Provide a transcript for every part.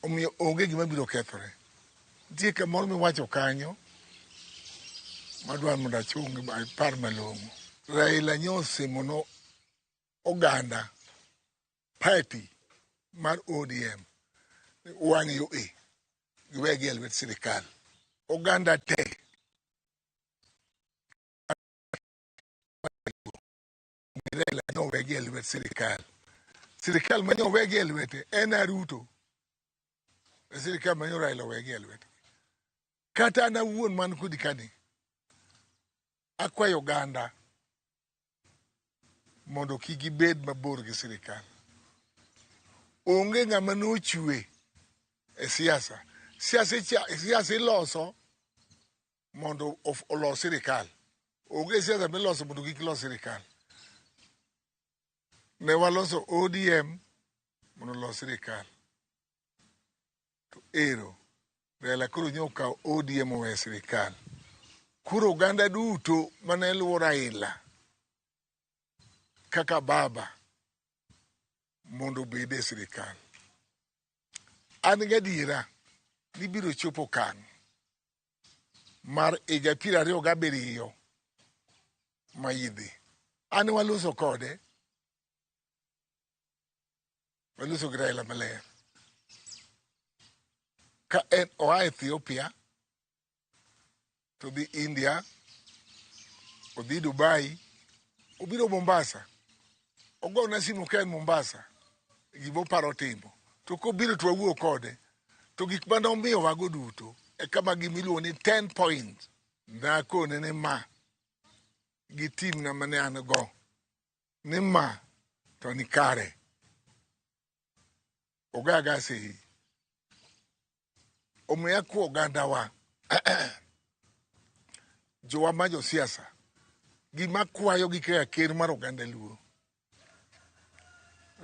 Omiyo onge gima biro kethore. Nitie kamoro miwacho kanyo madwaro mondo achung apar malong'o. Raila nyo osimo oganda party mar ODM wang' yo e giwegi e lwet sirikal. Oganda te Raila nowegi e lwet sirikal. Sirikal ma nowegi e lwete en Ruto. E sirikal ma nyo Raila owegi e lwete. Kata an awuon man kodi kani, akwayo oganda mondo kik gibed mabor gi sirikal. Onge ng'ama nochwe e siasa. Siasa iloso mondo olos sirikal. Onge siasa miloso mondo kik los sirikal. Ne waloso ODM mondo olos sirikal. To ero, Raila koro nyo okawo ODM owe sirikal. Koro oganda duto mane luwo Raila kaka baba mondo obed e sirikal. An gadiera ni biro chopo okang' mar higa 27 ma idhi. An waloso kode, waloso gi Raila maler. Ka en oa Ethiopia to dhi India, odhi Dubai, obiro Mombasa. Ogona simu ka en Mombasa, gima oparo timo. To kobiro to wawuo kode. To gik mane omiyowago duto e kama gima iluongo ni 10 points. Nakone ni ma gi team na mane an go ni ma to ni kare. Ogaga sei. Omiyo akwa ogandawa jowa ma josiasa gima kwayo gi kaka ker mar oganda Luo.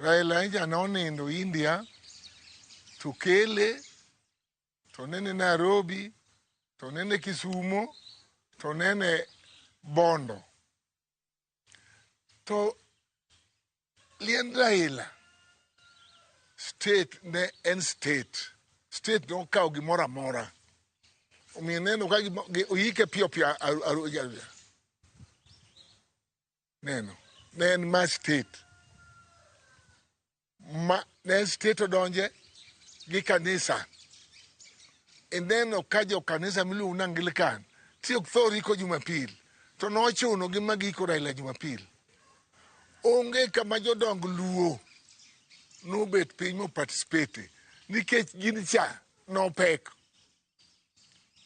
Raila nja nonindo India to kele to nene Nairobi to nene Kisumo to nene Bondo. To liend Raila state ne en state. State nokawo gimoro amora. Omiyo neno ka oyike piyo piyo. Neno ne en ma state ma ne en state odonje gi kanisa. Ineno ka jo kanisa miluongo ni Anglican ti ok thor iko Jumapil to nochuno gi ma giiko Raila Jumapil. Onge kama jodong Luo nobet piny mo participate nikech gin cha nopek.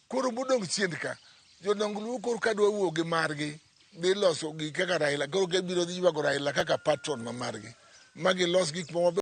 Koro modong' chien ka, jodong Luo koro ka dwa wuok gi margi, dhi loso gi kaka Raila, koro gibiro dhi ywago Raila kaka patron ma margi, ma gilos gik moko.